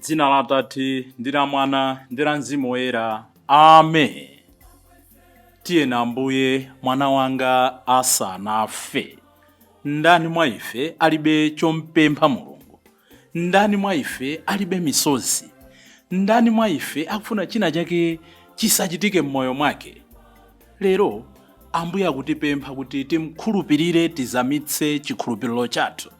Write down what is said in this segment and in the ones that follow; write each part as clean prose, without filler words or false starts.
Dzina la Atate ndi la Mwana ndi la Mzimu Woyera. Amen. Tiyeni Ambuye, mwana wanga asanafe. Ndani mwa ife alibe chompempha Mulungu? Ndani mwa ife alibe misozi? Ndani mwa ife akufuna china chake chisachitike m'moyo mwake? Lero Ambuye akutipempha kuti timkhulupirire, tizamitse chikhulupiriro chathu.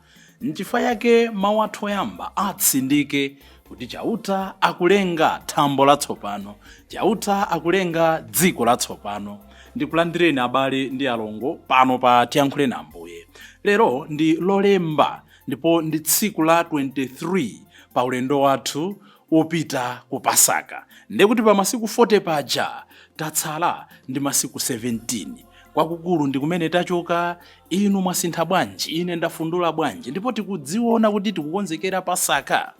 Nchifukwa yake mawu athu oyamba atsindike kuti Chauta akulenga thambo latsopano, Chauta akulenga dziko latsopano. Ndikulandireni abale ndi alongo pano pa Tiyankhule na Ambuye. Lero ndi Lolemba ndipo ndi tsiku la 23 pa ulendo wathu wopita ku Pasaka. Ndekuti pa masiku 40 paja tatsala ndi masiku 17. Kwakukulu ndi kumene tachoka. Inu mwasintha bwanji? Ine ndafundula bwanji? Ndipo tikudziona kuti tikukonzekera Pasaka.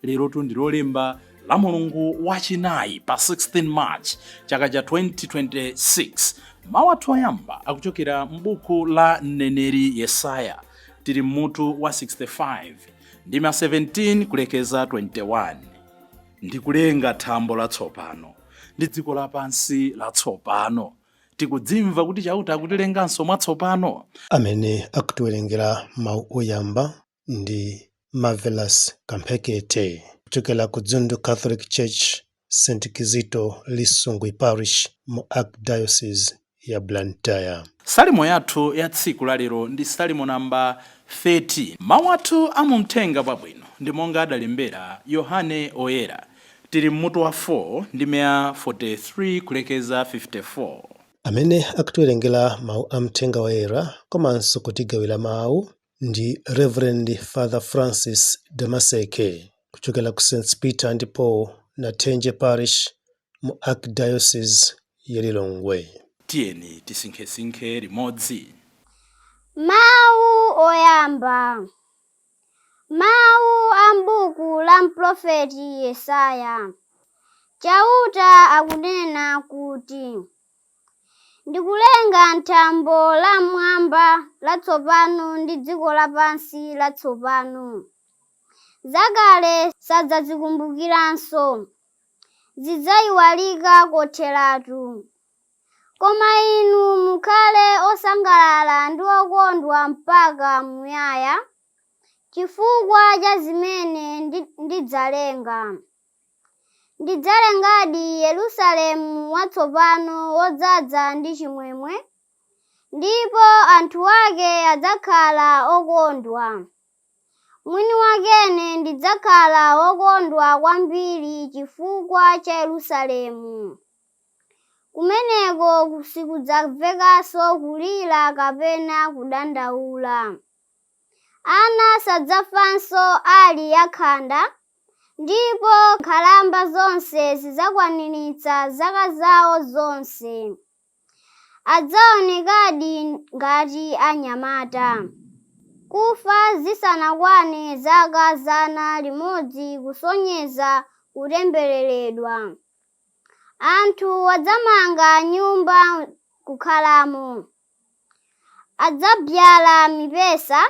Lerotu ndi Lolemba la Mulungu wachinayi pa 16 March chaka cha 2026. Mawu athu oyamba akuchokera m'buku la mneneri Yesaya. Tili mmutu wa 65 ndima 17 kulekeza 21. Ndikulenga thambo latsopano ndi dziko lapansi latsopano. Tikudzimva kuti Chauta akutilenganso mwatsopano. Amene akutiwerengera mawu oyamba ndi Marvelous Kamphekete kuchokera ku Dzundu Catholic Church, St Kizito Lisungwi Parish mu Archdiocese ya Blantyre. Salimo yathu ya tsiku la lero ndi Salimo namba 13. Mawu athu a mu Mthenga Wabwino ndi monga adalembera Yohane Oyera. Tili mmutu wa 4 ndime ya 43 kulekeza 54. Amene akutiwerengera mawu a Mthenga Woyera komanso kutigawira mawu ndi Reverend Father Francis Damaseke kuchokera ku St Peter and Paul Nathenje Parish mu Archdiocese ya Lilongwe. Tiyeni tisinkhesinkhe limodzi. Mawu oyamba. Mawu a m'buku la mprofeti Yesaya. Chauta akunena kuti, Ndikulenga thambo la m'mwamba latsopano ndi dziko lapansi latsopano. Zakale sadzazikumbukiranso, zidzayiwalika kotheratu. Koma inu mukhale osangalala ndi okondwa mpaka muyaya, chifukwa cha zimene ndidzalenga. Ndidzalengadi Yerusalemu watsopano wodzaza ndi chimwemwe, ndipo anthu ake adzakhala okondwa. Mwini wakene ndidzakhala wokondwa kwambiri chifukwa cha Yerusalemu. Kumeneko sikudzamvekanso kulira kapena kudandaula. Ana sadzafanso ali akhanda, ndipo nkhalamba zonse zidzakwaniritsa zaka zawo zonse. Adzaonekadi ngati anyamata. Kufa zisanakwane zaka 100 kusonyeza kutembereredwa. Anthu adzamanga nyumba kukhalamo. Adzabzala mipesa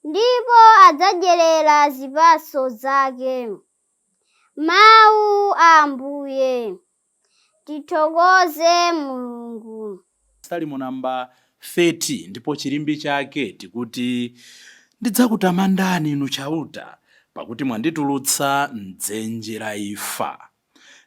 ndipo adzadyerera zipatso zake. Mawu a Ambuye. Tithokoze Mulungu. Salimo namba 30 ndipo chilimbi chake tikuti, Ndidzakutamandani inu Chauta, pakuti mwanditulutsa m'dzenje la imfa.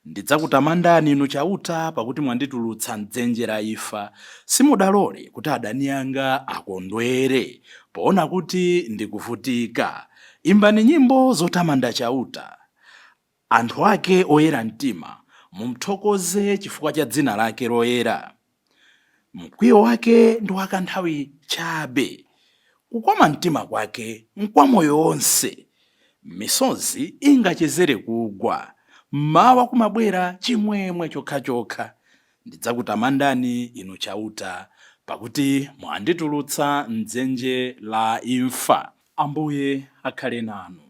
Ndidzakutamandani inu Chauta, pakuti mwanditulutsa m'dzenje la imfa. Simudalole kuti adani anga akondwere, poona kuti ndikuvutika. Imbani nyimbo zotamanda Chauta, anthu ake oyera mtima, mumthokoze chifukwa cha dzina lake loyera. Mkwiyo wake ndi wakanthawi chabe, kukoma mtima kwake nkwa moyo wonse. Misozi ingachezere kugwa, m'mawa kumabwera chimwemwe chokhachokha. Ndidzakutamandani inu Chauta, pakuti mwanditulutsa m'dzenje la imfa. Ambuye akhale nanu.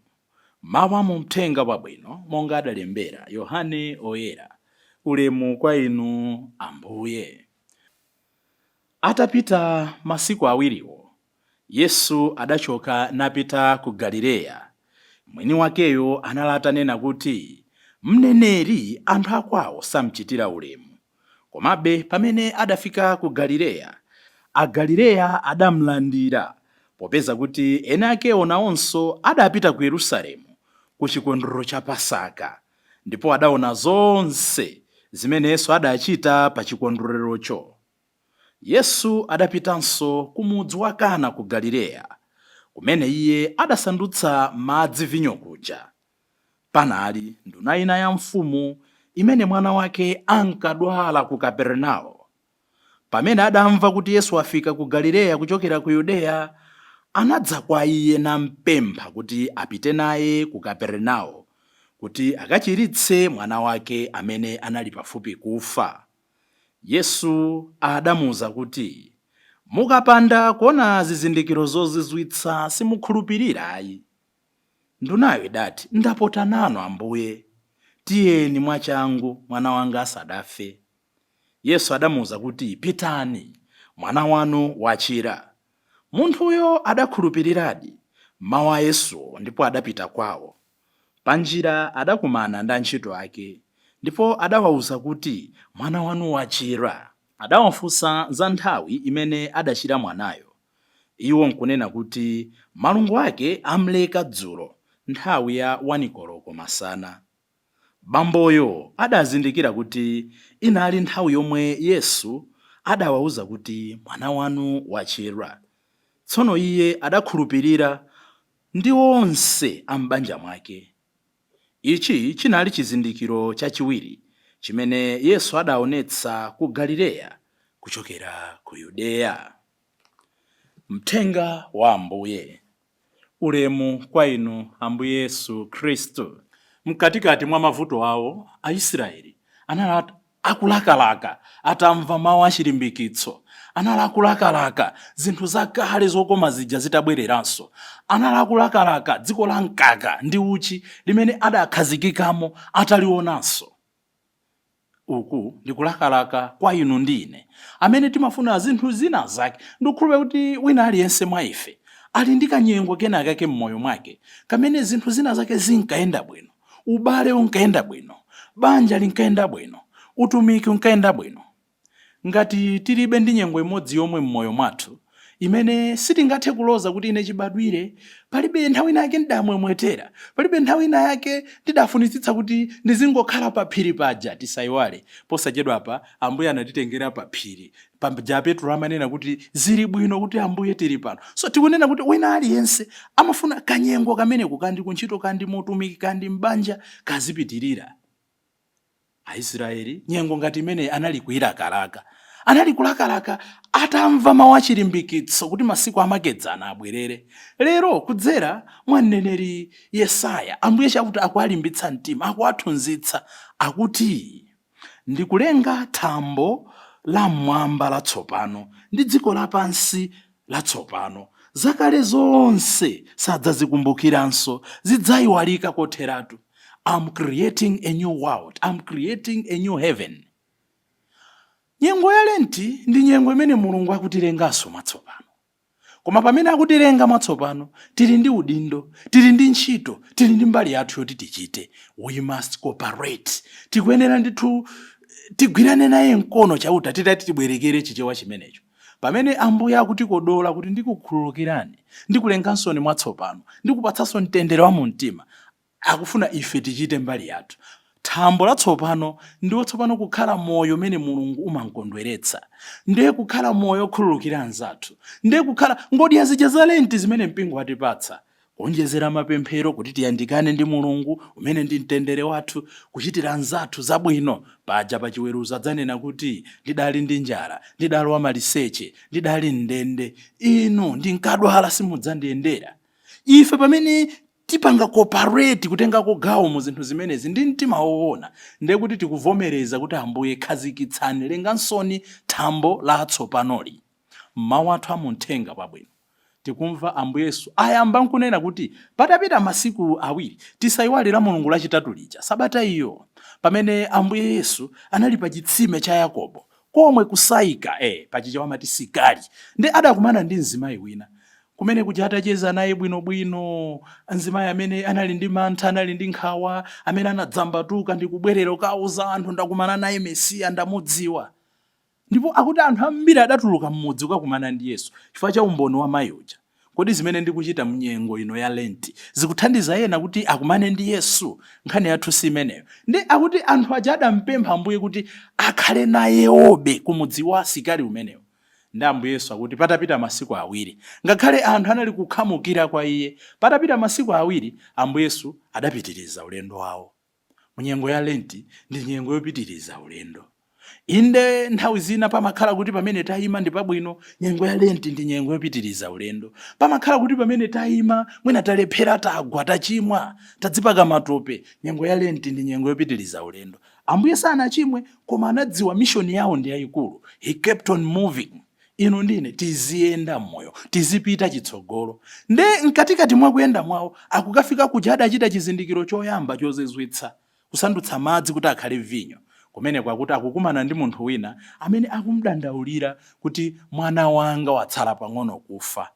Mawu a mu Mthenga Wabwino monga adalembera Yohane Oyera. Ulemu kwa inu Ambuye. Atapita masiku awiriwo, Yesu adachoka napita ku Galileya. Mwini wakeyo anali atanena kuti, Mneneri anthu akwawo samchitira ulemu. Komabe pamene adafika ku Galileya, Agalileya adamlandira, popeza kuti eni akewo nawonso adapita ku Yerusalemu ku chikondwerero cha Pasaka, ndipo adaona zonse zimene Yesu adachita pa chikondwererocho. Yesu adapitanso ku mudzi wa Kana ku Galileya, kumene iye adasandutsa madzi vinyo kuja. Panali nduna ina ya mfumu imene mwana wake ankadwala ku Kapernao. Pamene adamva kuti Yesu wafika ku Galileya kuchokera ku Yudeya, anadza kwa iye nampempha kuti apite naye ku Kapernao kuti akachiritse mwana wake amene anali pafupi kufa. Yesu adamuuza kuti, Mukapanda kuona zizindikiro zozizwitsa simukhulupirira ayi. Ndunayo idati, Ndapota nanu Ambuye, tiyeni mwachangu mwana wanga asadafe. Yesu adamuuza kuti, Pitani, mwana wanu wachira. Munthuyo adakhulupiriradi mawu a Yesuwo ndipo adapita kwawo. Panjira adakumana ndi antchito ake, ndipo adawauza kuti, Mwana wanu wachira. Adawafunsa za nthawi imene adachira mwanayo. Iwo nkunena kuti, Malungo ake amleka dzulo nthawi ya 1 koloko masana. Bamboyo adazindikira kuti inali nthawi yomwe Yesu adawauza kuti, Mwana wanu wachira. Tsono iye adakhulupirira ndi onse a m'banja mwake. Ichi chinali chizindikiro chachiwiri chimene Yesu adaonetsa ku Galileya kuchokera ku Yudeya. Mthenga wa Ambuye. Ulemu kwa inu Ambuye Yesu Khristu. Mkatikati mwa mavuto awo, Aisraeli anali akulakalaka atamva mawu achilimbikitso. Anali akulakalaka zinthu zakale zokoma zija zitabwereranso. Anali akulakalaka dziko la mkaka ndi uchi limene adakhazikikamo atalionanso. Uku ndi kulakalaka kwa inu ndi ine amene timafuna zinthu zina zake. Ndikukhulupirira kuti wina aliyense mwa ife ali ndi kanyengo kena kake m'moyo mwake kamene zinthu zina zake zinkayenda bwino, ubale unkayenda bwino, banja linkayenda bwino, utumiki unkayenda bwino. Ngati tilibe ndi nyengo imodzi yomwe m'moyo mwathu imene sitingathe kuloza kuti ine chibadwire palibe nthawi ina yake ndidamwemwetera, palibe nthawi ina yake ndidafunitsitsa kuti ndizingokhala pa phiri paja, tisaiwale posachedwapa Ambuye anatitengera pa phiri paja Petro amanena kuti zili bwino kuti Ambuye tili pano. So tikunena kuti wina aliyense amafuna kanyengo kameneko kandi kuntchito kandi muutumiki kandi m'banja kazipitirira. Aisiraeli nyengo ngati imeneyi anali kuilakalaka. Anali kulakalaka atamva mawu achilimbikitso kuti masiku amakedzana abwerere. Lero, kudzera mwa mneneri Yesaya, Ambuye Chauta akuwalimbitsa mtima, akuwathunzitsa, akuti, Ndikulenga thambo lam'mwamba latsopano ndi dziko lapansi latsopano. Zakale zonse sadzazikumbukiranso, zidzaiwalika kotheratu. I'm creating a new world, I'm creating a new heaven. Nyengo ya Lenti ndi nyengo imene Mulungu akutilenganso mwatsopano. Koma pamene akutilenga mwatsopano, tili ndi udindo, tili ndi ntchito, tili ndi mbali yathu yoti tichite. We must cooperate. Tikuyenera ndithu tigwirane naye mkono Chauta titati tibwerekere Chichewa chimenecho. Pamene Ambuye akutikodola kuti ndikukhululukirani, ndikulengansoni mwatsopano, ndikupatsanso mtendere wa mumtima, akufuna ife tichite mbali yathu. Thambo latsopano ndiwo tsopano kukhala moyo umene Mulungu umamkondweretsa. Ndiye kukhala moyo okhululukira anzathu. Ndiye kukhala ngodya zija za Lenti zimene mpingo watipatsa. Kuonjezera mapemphero kuti tiyandikane ndi Mulungu umene ndi mtendere wathu, kuchitira anzathu zabwino. Paja pa chiweruzo adzanena kuti, Ndidali ndi njala, ndidali wamaliseche, ndidali m'ndende, inu ndinkadwala simudzandiyendera. Ife pamene tipanga cooperate kutengako gawo mu zinthu zimenezi ndi mtima woona, ndiye kuti tikuvomereza kuti Ambuye khazikitsani, lengansoni thambo latsopanoli. M'mawu athu a mu Mthenga Wabwino, tikumva Ambuye Yesu ayamba nkunena kuti patapita masiku awiri, tisaiwale la Mulungu lachitatu lija, sabata iyo, pamene Ambuye Yesu anali pa chitsime cha Yakobo, komwe ku Saika, pa Chichewa amati Sikari, ndiye adakumana ndi mzimayi wina. Kumene kuja atacheza naye bwinobwino, mzimayi amene anali ndi mantha, anali ndi nkhawa, amene anadzambatuka ndi kubwerera kukauza anthu, ndakumana naye Mesiya, ndamudziwa. Ndipo akuti anthu ambiri adatuluka m'mudzi kukakumana ndi Yesu chifukwa cha umboni wa mayi uja. Kodi zimene ndikuchita mnyengo ino ya Lenti zikuthandiza ena kuti akumane ndi Yesu? Nkhani yathu si imeneyo. Ndi akuti anthu aja adampempha Ambuye kuti akhale nayewobe ku mudzi wa Sikari umenewo. Ndi Ambuye Yesu akuti patapita masiku awiri, ngakhale anthu anali kukhamukira kwa iye, patapita masiku awiri Ambuye Yesu adapitiriza ulendo wawo. Munyengo ya Lenti ndi nyengo yopitiriza ulendo. Inde, nthawi zina pamakhala kuti pamene tayima ndi pabwino. Nyengo ya Lenti ndi nyengo yopitiriza ulendo. Pamakhala kuti pamene tayima mwina talephera, tagwa, tachimwa, tadzipaka matope. Nyengo ya Lenti ndi nyengo yopitiriza ulendo. Ambuye sanachimwe, koma anadziwa mission yawo ndi yayikulu. He kept on moving. Inu ndine tiziyenda mmoyo, tizipita chitsogolo. Nde mkatikati mwa kuyenda mwawo, akukafika kuja adachita chizindikiro choyamba chozizwitsa, kusandutsa madzi kuti akhale vinyo. Kumeneko akuti akukumana ndi munthu wina amene akumdandaulira kuti mwana wanga watsala pang'ono kufa.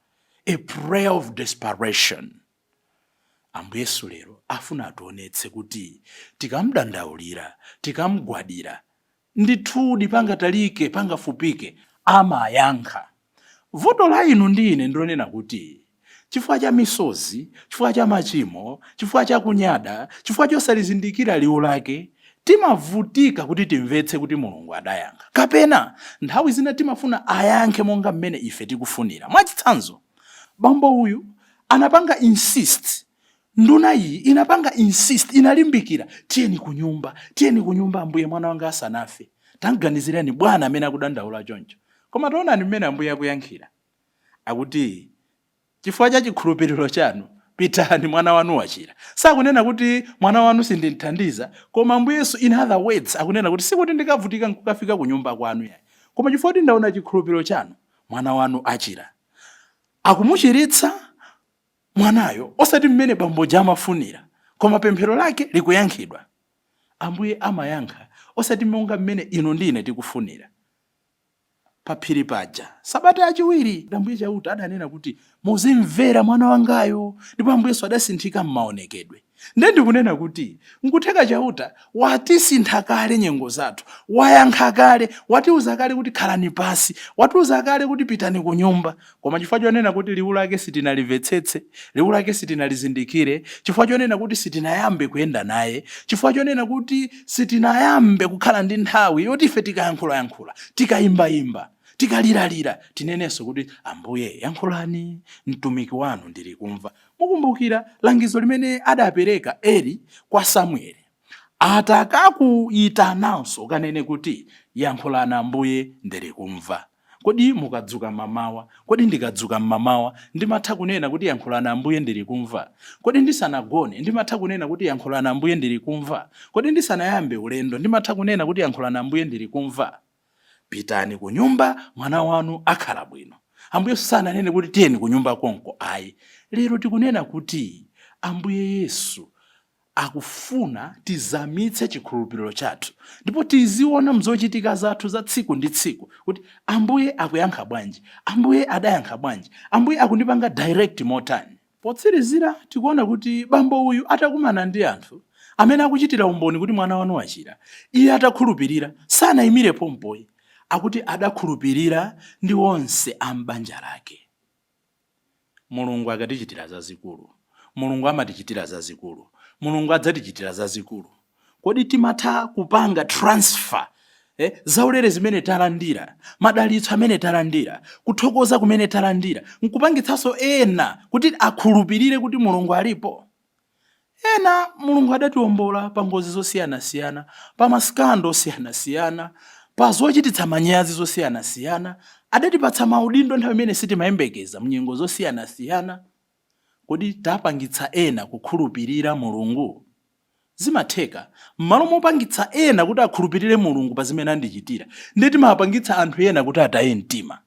A prayer of desperation. Ambuye Yesu lero afuna ationetse kuti tikamdandaulira, tikamgwadira, ndithudi pangatalike pangafupike amayankha. Vuto la inu ndi ine ndilonena kuti chifukwa cha misozi, chifukwa cha machimo, chifukwa cha kunyada, chifukwa chosalizindikira liwu lake, timavutika kuti timvetse kuti Mulungu adayankha, kapena nthawi zina timafuna ayankhe monga mmene ife tikufunira. Mwachitsanzo, bambo uyu anapanga insist, nduna iyi inapanga insist, inalimbikira, tiyeni kunyumba, tiyeni kunyumba Ambuye, mwana wanga asanafe. Tamganizirani bwana amene akudandaula choncho. Koma taonani mmene Ambuye akuyankhira, akuti chifukwa cha chikhulupiriro chanu pitani, mwana wanu wachira. Sakunena kuti mwana wanu sindimthandiza, koma Ambuye Yesu, in other words, akunena kuti sikuti ndikavutika nkukafika kunyumba kwanu yayi, koma chifukwa kuti ndaona chikhulupiriro chanu, mwana wanu achira. Akumuchiritsa mwanayo osati mmene bamboja amafunira, koma pemphero lake likuyankhidwa. Ambuye amayankha osati monga mmene inu ndi ine tikufunira. Pa phiri paja sabata yachiwiri, Ambuye Chauta adanena kuti muzimvera mwana wangayo, ndipo Ambuye Yesu adasinthika m'maonekedwe. Nde ndikunena kuti nkutheka Chauta watisintha kale nyengo zathu, wayankha kale, watiuza kale kuti khalani pasi, watiuza kale kuti pitani ku nyumba, koma chifukwa chonena kuti liwu lake sitinalimvetsetse, liwu lake sitinalizindikire, chifukwa chonena kuti sitinayambe kuyenda naye, chifukwa chonena kuti sitinayambe kukhala ndi nthawi yoti ife tikayankhulayankhula, tikayimbayimba, tikaliralira, tinenenso kuti Ambuye yankhulani, mtumiki wanu ndili kumva. Mukumbukira langizo limene adapereka Eli kwa Samueli, atakakuyitananso kanene kuti yankhulani Ambuye ndili kumva. Kodi mukadzuka mamawa, kodi ndikadzuka mmamawa ndimatha kunena kuti yankhulani Ambuye ndili kumva? Kodi ndisanagone ndimatha kunena kuti yankhulani Ambuye ndili kumva? Kodi ndisanayambe ulendo ndimatha kunena kuti yankhulani Ambuye ndili kumva? Pitani ku nyumba, mwana wanu akhala bwino. Ambuye Yesu sananene kuti tiyeni ku nyumba konko ayi. Lero tikunena kuti Ambuye Yesu akufuna tizamitse chikhulupiriro chathu ndipo tiziona mzochitika zathu za tsiku ndi tsiku kuti Ambuye akuyankha bwanji, Ambuye adayankha bwanji, Ambuye akundipanga direct motani. Potsirizira tikuona kuti bambo uyu atakumana ndi anthu amene akuchitira umboni kuti mwana wanu wachira, iye atakhulupirira sanayimire pompoyi, akuti adakhulupirira ndi onse a m'banja lake. Mulungu akatichitira zazikulu, Mulungu amatichitira zazikulu, Mulungu adzatichitira zazikulu. Kodi timatha kupanga transfer zaulere zimene talandira, madalitso amene talandira, kuthokoza kumene talandira, nkupangitsanso ena kuti akhulupirire kuti Mulungu alipo? Ena Mulungu adatiwombola pa ngozi zosiyanasiyana, pa masikando osiyanasiyana, pa zochititsa manyazi zosiyanasiyana, adatipatsa maudindo nthawi imene sitimayembekeza mnyengo zosiyanasiyana. Kodi tapangitsa ena kukhulupirira Mulungu? Zimatheka, m'malo mopangitsa ena kuti akhulupirire Mulungu pa zimene andichitira, ndiye timapangitsa anthu ena kuti ataye mtima.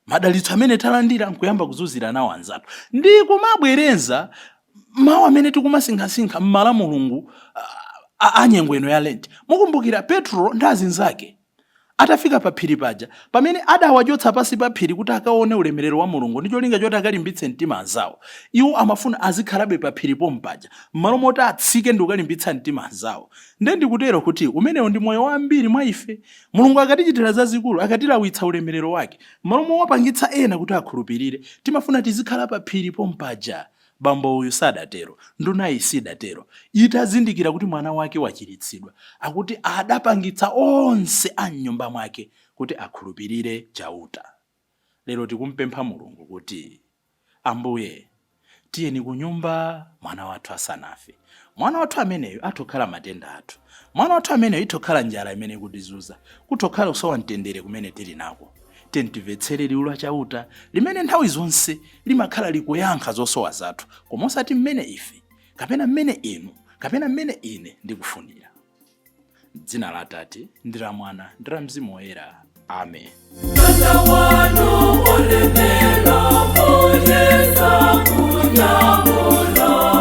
Madalitso amene talandira nkuyamba kuzunzira nawo anzathu ndi kumabwereza mawu amene tikumasinkhasinkha m'mala Mulungu a nyengo ino ya Lent. Mukumbukira Petro ndi azinzake. Atafika pa phiri paja, pamene adawachotsa pansi pa phiri kuti akaone ulemerero wa Mulungu ndi cholinga choti akalimbitse mtima anzawo, iwo amafuna azikhalabe pa phiri pompaja m'malo moti atsike ndi kukalimbitsa mtima anzawo. Nde ndikutero kuti umenewo ndi moyo wa ambiri mwa ife. Mulungu akatichitira zazikulu, akatilawitsa ulemerero wake, m'malo mowapangitsa ena kuti akhulupirire, timafuna tizikhala pa phiri pompaja. Bambo uyu sadatero, ndunayi sidatero. Itazindikira kuti mwana wake wachiritsidwa, akuti adapangitsa onse a m'nyumba mwake kuti akhulupirire Chauta. Lero tikumpempha Mulungu kuti, Ambuye, tiyeni kunyumba mwana wathu asanafe. Mwana wathu ameneyu atha kukhala matenda athu. Mwana wathu ameneyu itha kukhala njala imene ikutizunza, kutha kukhala kusowa mtendere kumene tili nako. Tiyeni timvetsere liwu la Chauta limene nthawi zonse limakhala likuyankha zosowa zathu, koma osati mmene ife, kapena mmene inu, kapena mmene ine ndikufunira. M'dzina la Atate, ndi la Mwana, ndi la Mzimu Woyera. Amen. Mwana wanu olemera muyesa kunyamula.